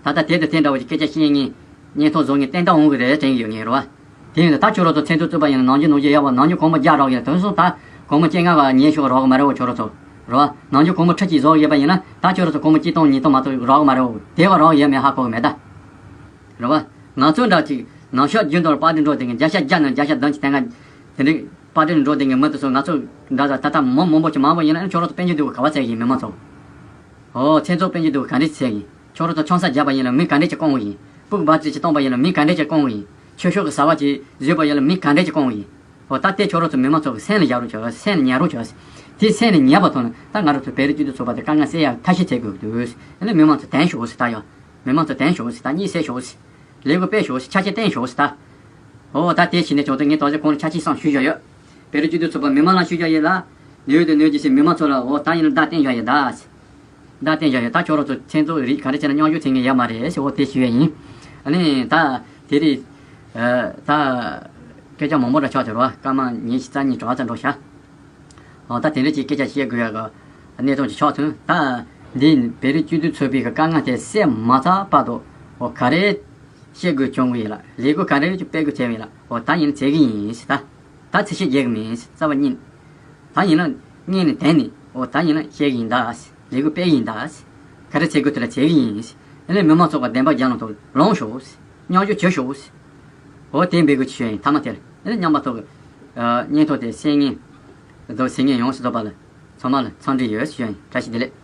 ད་ལྟ་དེ་དང་དེ་འདྲ་བ་ཅིག་སྐད་ཆ་བཤད་མཁན་བརྙན་ཐུང་བཟོ་མཁན་ཏན་ཏན་འོང་གི་རེད་དྲན་གི་ཡོད་ངས་རེད་བ། དེ་ཡིན་ད་ཁྱོད་རང་ཚོ་མཚན་ཚོགས་བཙུགས་པ་ཡིན་ན་ནམ་རྒྱུན་ནམ་རྒྱུན་ཡག་པ་ནམ་རྒྱུན་གོང་མ་རྒྱག་རོགས་ཡིན། དེང་སང་ད་གོང་མ་སྤྱན་སྔ་བ་ཉན་ཤོག་རོགས་གི་མ་རེད། འོ་ཁྱོད་རང་ཚོ་རེད་བ། ནམ་རྒྱུན་གོང་མ་ཁྲི་གཅིག་བཟོ་གི་ཡོད་པ་ཡིན་ན་ད་ཁྱོད་རང་ཚོ་གོང་མ་གཅིག་སྟོང་ཉིས་སྟོང་མ་གཏོགས་རོགས་གི་མ་རེད། འོ་དེ་བ་རོགས་ཡོད་མེད་ཧ་གོ་གི་མེད་ད། རེད་བ། ང་ཚོ་འདྲ་ཅིག་ནང་ཤོག་རྒྱུན་དུ་པར་ཏི་འགྲོ་དེ་གི་བརྒྱ་ཆ་བརྒྱ་ནང་བརྒྱ་ཆ་བདུན་གྱི་སྟེང་ག་དེ་འདྲའི་པར་ཏི་འགྲོ་དེ་གི་མི་དེ་ཚོ་ང་ཚོ་འདྲ་ད་ད་ལྟ་མི་མང་པོ་ཅིག་མང་པོ་ཡིན་ན་ཁྱོད་རང་ཚོ་དཔལ་འབྱོར་དེ་ག་བ་ཚད་ཡིན་མི་མང་ཚོ། ཨོ་མཚན་ཚོགས་དཔལ་འབྱོར་དེ་ག་འདྲ་ཚད་ཡིན། ཁྱོད་རང་ཚོ་ཆང་ས་བརྒྱབ་པ་ཡིན་ན་མི་ག་འདྲ་ཅིག་བཀོང་གི་ཡིན། སྤུག་འབར་རྩེད་ཅིག་བཏང་པ་ཡིན་ན་མི་ག་འདྲ་ཅིག་བཀོང་གི་ཡིན། ཆོས་ཕྱོགས་ཀྱི་ཟབ་པ་ཅིག་བཟོས་པ་ཡིན་ན་མི་ག་འདྲ་ཅིག་བཀོང་གི་ཡིན། ཨོ་ད་དེ་ཁྱོད་རང་ཚོ་མི་མང་ཚོ་གི་སེམས་ལ་བཞག་རོགས་བྱོས། སེམས་ལ་ཉར་རོགས་བྱོས། དེ་སེམས་ལ་ཉར་བ་ཐོག་ནས་ད་ང་རང་ཚོ་བོད་རིགས་སྤྱི་མཐུན་ཚོགས་པ་དེ་དཀའ་ངལ་སེལ་ཡག་ཐབས་ཤེས་བྱེད་དགོས་ཀྱི་འདུག་ཨ་ནི་མི་མང་ཚོ་དྲན་ཤོག་ཟེར་ད་ཡ། མི་མང་ཚོ་དྲན་ཤོག་ཟེར་ད། གཉིད་སད་ཤོག་ཟེར། ལས་འགུལ་སྤེལ་ཤོག་ཟེར། ཆ་ཤས་བསྟན་ཤོག་ཟེར་ད། ཨོ་ད་དེ་བྱས་ནས་བྱུང་དུས་ངས་ད་གཟོད་གོང་ལ་ཆ་ཤས་སང་ཞུས་བཞག་ཡོད། བོད་རིགས་སྤྱི་མཐུན་ཚོགས་པ་མི་མང་ལ་ཞུས་བཞག་ཡོད་ལ། ནུས་ཡོད་དུ་ནུས་ཀྱི་ཟེར་མི་མང་ཚོ་ལ་ཨོ་ད་ཡིན་ན་བརྡ་བསྟན་བཞག་ཡོད་ད་ཟེར། བརྡ་བསྟན་བཞག་ཡོད་ད། ཁྱོད་རང་ཚོ་མཚན་ཚོགས་རིགས་ག་རེ་བྱས་ན་མཉམ་ཞུགས་བྱེད་མཁན་ཡོད་མ་རེད་ཟེར། ཨོ་དེ་ཞུས་ཡོད་ཡིན། ཨ་ནི་ད་དེ་རིང་ད་སྐད་ཆ་མང་པོ་འདྲ་ཆགས་ཚར་བ། སྐར་མ་ཉི་ཤུ་རྩ་གཉིས་དྲུག་ཙམ་འགྲོ་ཤག་ཨོ་ད་དེ་འདྲ་ཅིག་སྐད་ཆ་བཤད་དགོས་ཡག་གི་གནས་སྟངས་ཅིག་ཆགས་སོང་། ད་འདི་བོད་རིགས་སྤྱི་མཐུན་ཚོགས་པའི་གི་དཀའ་ངལ་དེ་སེལ་མ་ཚར་བར་དུ་ཨོ་ག་རེ་བཤད་དགོས་བྱུང་གི་ཡིན་ལ། ལས་འགུལ་ག་རེ་ཅིག་སྤེལ་དགོས་བྱས་ཡིན་ལ། ཨོ་ད་ཡིན་ན་བྱེད་གི་ཡིན་ཟེར་ད། ད་ཚིག་བཤད་རྒྱག་གི་མིན་ཟེར། རྩ་བ་ཉིད་ད་ཡིན་ན་སྔོན་ནས་བསྡད་ནས་ཨོ་ད་ཡིན་ན་བཤད་གི་ཡིན་ད་ཟེར། ལས་འགུལ་སྤེལ་གི་ཡིན་ད་ཟེར། ག་རེ་བྱེད་དགོས་དེ་ལ་བྱེད་གི་ཡིན་ཟེར། ཨ་ནི་མི་མང་ཚོགས་ཀྱི་བདེན་པ་རྒྱལ་ལ་ཐོག་ལོངས་ཤོག་ཟེར། མཉམ་ཞུགས་བྱེད་ཤོག་ཟེར། འོ་དེ་འབོད་སྐུལ་ཞུས་ཡིན། མཐའ་མ་དེར་ཨ་ནི་མཉམ་པ་ཚོ་གི་ཨ་བརྙན་ཐུང་དེ་གསན་མཁན་དང་གཟིགས་མཁན་ཡོངས་སུ་རྫོགས་པ་ལ་ཚང་མ་ལ་འཚམས་འདྲི་ཡོད་ཞུ་ཡིན། བཀྲ་ཤིས་བདེ་ལེགས།